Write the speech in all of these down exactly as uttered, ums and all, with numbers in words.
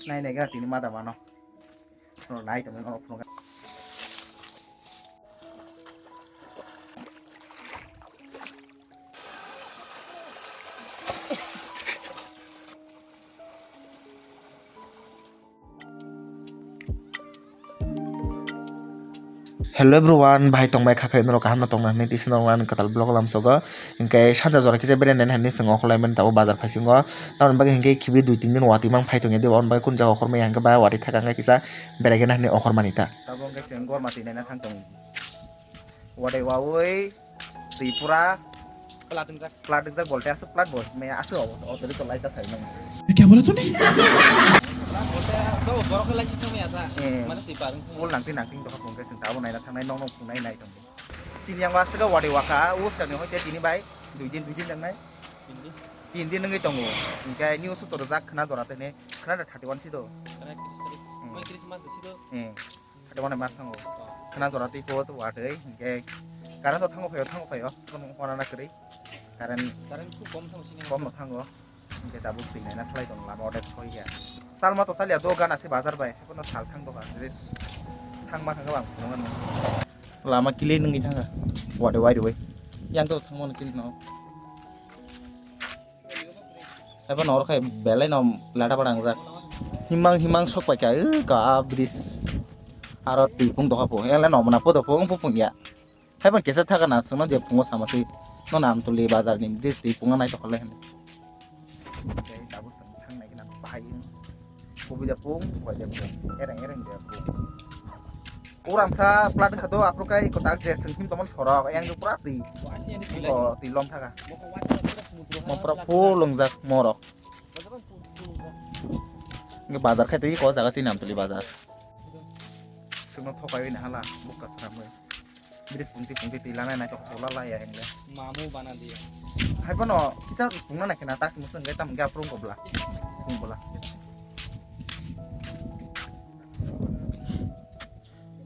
Nai nai ga tini mada mano. Nai tongwi norok phunukha. Hello everyone, bahai tongbai kha khe norok kaham no tongna hinwi tisa norok ani kwtal vlog lamsogo. Hinkhe sanja jora kisa berai nai hinwi chwng okhorlai mani tabuk bazar phaisingo. Tamoni bagwi hinkhe khibi dui tin din watwi mang phai tongya de, oboni bagwi kunu jaga okhormaya hinkhe ba watwi thaka hinkhe kisa berai gana hinwi okhormani ta. Tabuk hinkhe chwng gorma twi naina thang tongo. Watwi wawi twi pura. Plat wngjak. Plat wngjak bolte aswk plat bo, me aswk o, o twi to lai ta sai nang. Kya bola tune? Plat bolte to borok lai jitong ya ta. Eh. Mane twi parung. Bol nang tin nang tin to hapung ke sing tabo naina thangnai nong nong phunai nai tong. Tini yang aswk wadi waka, us kami hoite tini bai, dui din, dui din nang nai. Tin din. Tin din nang tongo. Hinkhe news to rijak khna jora tene, khna da thirty one si do. Khna tris tarik. Hmm. Mai tris mas de si do. Eh. Thirty one mas thango. Oh. Khna jora twi po to watwi, hinkhe current to thango phaio, thango phaio, kono hona na kwrwi. Current. Current khub kom thango sini. Kom no thango. Hinkhe tabuk twi naina khlai tong lama odek soi ya. Salma to salya do gana se bazar bai, kono sal thang do ha. Thang ma khang bang phunuknani. Lama kili nungwi thanga. Wade wai rwi. Yang to thangmano kili no. Haiphano oro khai belai no lada bada wngjak. Himang himang sok pai kha, uh, ka bridge. Aro twi pung doha po, ele no mona po do po, wng po pung ya. Haiphano kesa thaga na, songno je pungo sama si. No nam tuli bazar ni bridge twi pungo nai tokole. Tei tabuk song thang nai khe na bahai wng. Kubui da pung, kubui da pung. Ereng ereng da pung. Uramsa plat kha do, aphuru kai kotak je sengkhim tomon sorok, yang do pura twi. Bo asli yang di. Oh, twi lom thaga. Mo pura full wngjak morok. Nge bazar khai twi ko jaga si Namtuli bazar. Sengno thokai na hala, bukka sramwi. Bridge pungti pungti twi lanai nai tok tola laya engle. Mamu bana dia. Hai bono kisa pungna nai khena tak musung ge tam ge aprung ko bla. Pung bla.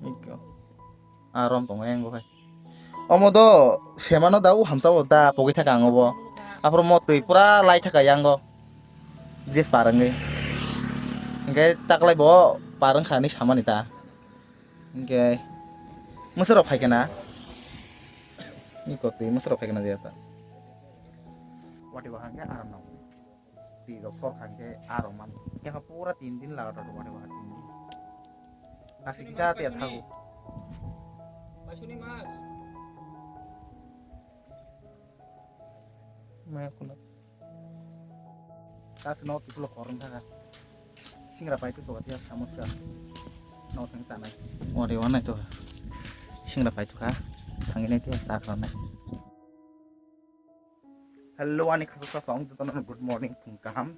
Iko. Arom tongo yang bo khai. Omo do semano da u hamsa bo da pogwi thaka ang obo. Aphuru mo twi pura lai thaka yang go. Bridge par wngwi. Hinkhe taklai bo par wngkha hinwi samani ta. Hinkhe mwsarok phaikhe na. Iko twi mwsarok phaikhe na jeta. Wati bo hangkhe aram no. Twi rok por kha hinkhe aram man. Khe pura tin din lagatar wati bo tin din. Nasi kisa te thago. Maya kuna. Kasno kiplo korong thaka. Singra pai tu soga tiya samosa. No thang sanai. Ore wana to. Singra pai tu kha. Thangini tiya sa kha nai. Hello ani khasok song jotono good morning phung kaham.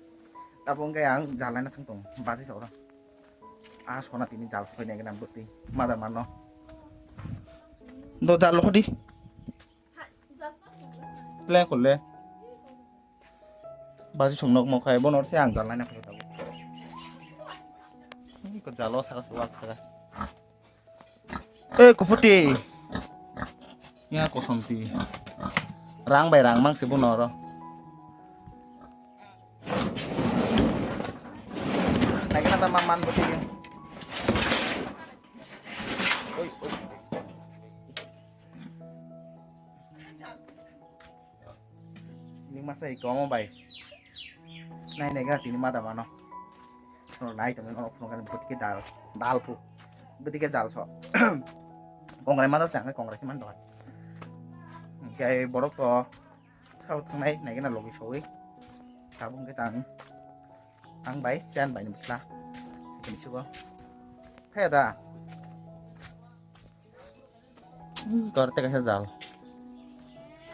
Tabuk wngkha ang jal laina thang tong basi sora. A sona tini jal soi nai gana bwtwi mada mano. Do jal hodi. Plan khole. Baji song nok mok hai bono se ang jal nai na kho tabuk. Ni ko jalo saka suwak saka. Eh, kuputi. Ya kosonti. Rang bai rang mang se bono ro. Naikhe na ta man man bwtwi. Oi, oi. Ning masa iko omo bai. Nai nai ga tini mada mano. Nai tongwi norok phunukani bwtwi ke dal. Dal phu. Bwtwi ke jal so. Kongrai mada se ang kongrai khe man doi. Hinkhe borok to sao thangnai nai gana logi sogwi. Tabuk hinkhe tang. Ang bai, chan bai ni bwsla. Sikini sugo. Khe da. Kor te kaisa jal.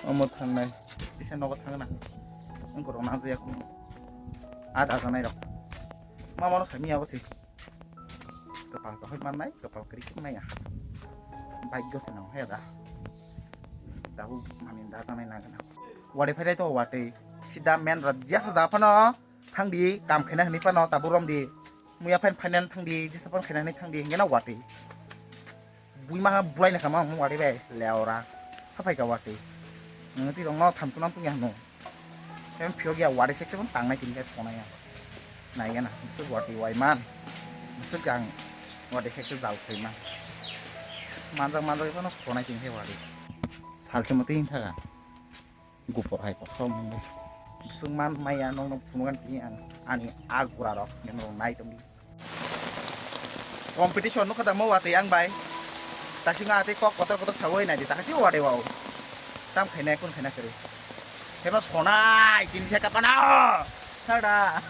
Omo thangnai. Kisa nogo thangna. Ang korok nang jaya kung. Ada janai rok. Ma mano sami abo si. Kapal tohoi mannai, kapal kri kri maya. Bike go senang he da. Dabu mani da janai nang na. Wade phai to wate. Sida men rajya sa japano. Thangdi, kam khaina hinwi phano tabuk romdi. Muya phan finance thangdi, jisa phan khaina hinwi thangdi, hingena watwi. Buima ha bulai na kama mo watwi bai, leora. Haphai ka watwi. Nang ti rong no tham tunang tungya hano. Em phiyok ya watwi sekse phan tangnai tini kai sonai ya. Naigana, bwswk watwi waiman. Bwswk ang watwi sexual jal khaiman. Manjak manjak phano sonai tongkhe watwi. Salse mwtwi wngkha. Gupur hai kosom wngwi. Bwswk man maya nokno phunukgan tini ang ani a gura rok nokno nai tongdi. Competition nukha da mo watwi ang bai. Tasingo atwi kok kotor kotor sawi naidi, takati wade wao. Tam khaina kun khaina kwrwi. Hema sonai tini se kapana. Sada.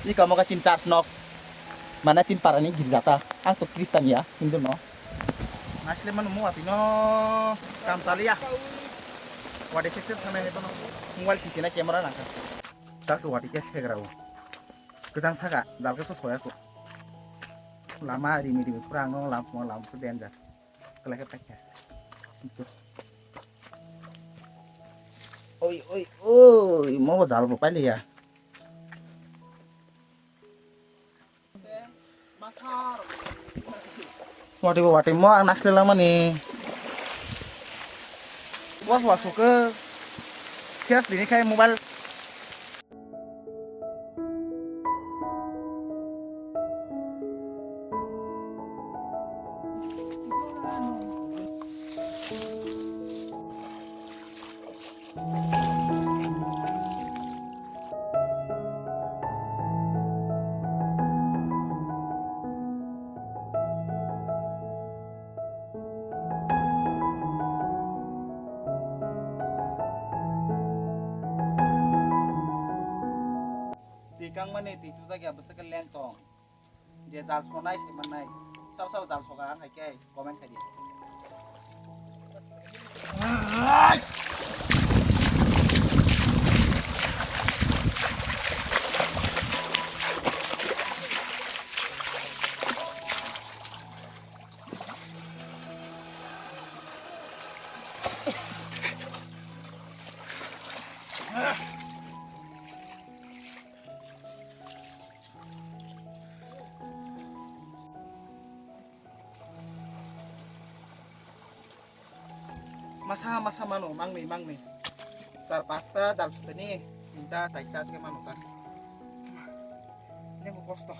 I kamo ka tin church nok. Mana tin parani girja ta. Ang to Christian ya, Hindu no. Asle manu mo watwi no kam chaliya. Wade sek sek thana he bono. Mobile sisi na camera nangkha. Tasu watwi ke segra o. Kwchang saka, jal khe soya ko. Lama rimi rimi pura ang no lam phungo lam su danger. Kwlai khe paikha. Oi, oi, oi, mo bo jal bo pailiya. Wati bo wati mo ang nasle langmani. Was was ke. Sias dini khai mobile. Twi kangmani twi chujak ya bwswk khe leng tong. Je jal sonai se mannai. Sabo sabo jal soka ang hai khe comment khai di. Masa masa mano, mangni, mangni. Char pasta jal suteni, tinta, charta, tike mano ta. Ini ko kosto.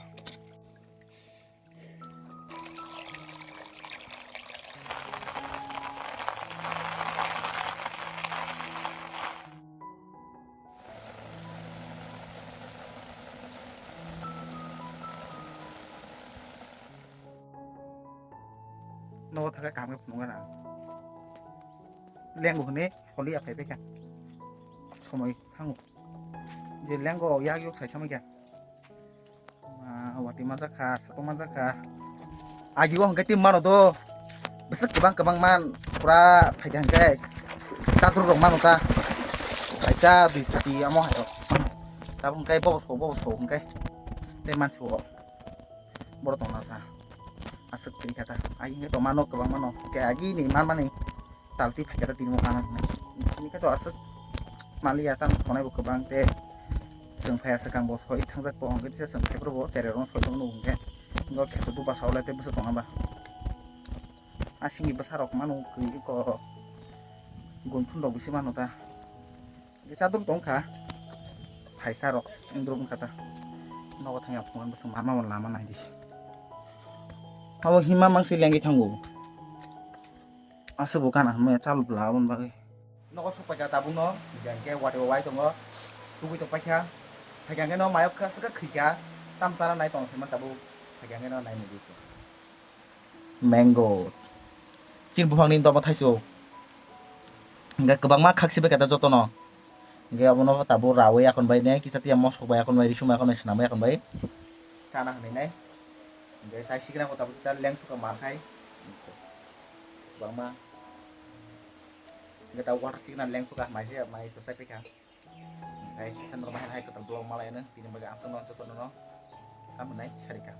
Nogo thangkhe kaham khe phunukgana. Lengo hwnwi soli aphai baikha. Somoi thango. Je lengo yak yok sai thamwi kha. Ma, watwi manjak kha, satung manjak kha. Agi o hwnkhe tei mano do. Bwswk kwbang kwbang man pura phaikha hwnkhe. Chakrok rok mano ta. Kaisa dui phuti amo hai rok. Tabuk hwnkhe bobo sok, bobo sok hwnkhe. Tei mansuo. Borok tongna sa. Aswk tini kha ta. Agi hwnkhe tongmano kwbang mano. Hwnkhe agi ni manmani. Talti phaikha tini mo kana hwnwi. Tini khe to aswk maliya tamo sonai bo kwbang tei chwng phai aswk ang bo soi thangjak bo hwnkhe tisa chwng khephuru bo cherai rokno soi tongno hwnkhe. Bo kheto buba saulai tei bwswk tongma ba. Asini bwsa rok mano kwi ko gunthun rok bisi mano ta. Kisa dum tong kha. Phaisa rok indrum kha ta. Nogo thangya phungan bwswk mama lama nai di. Abo hima mangsi lengwi thango. Aswk bo gana hwnmaya chalu bla aboni bagwi. Nogo sok paikha tabukno, hingkhe watwi bo wai tongo, tugwi tong paikha. Phaikha hwnkhe no mayok kha swkha khwikha, tam chana nai tong saiman tabuk. Phaikha hwnkhe no nai nugwi khe. Mango. Chini buphangni domo thaichuk. Hingkhe kwbangma khak sibai kha ta jotono. Hingke abono tabuk rawi akon bai ne kisa tiya mosok bai akon bai risum bai akon bai swnam bai akon bai. Chana hinwi nai. Hingke chai sikra ko tabuk kisa leng suka mar khai. Kwbangma. Hingke tabuk water sikra leng suka mai se mai to sai pika. Hingke kisa norok hai hai kotor blong malai no tini bai aswk no joto no. Tamo nai sarika.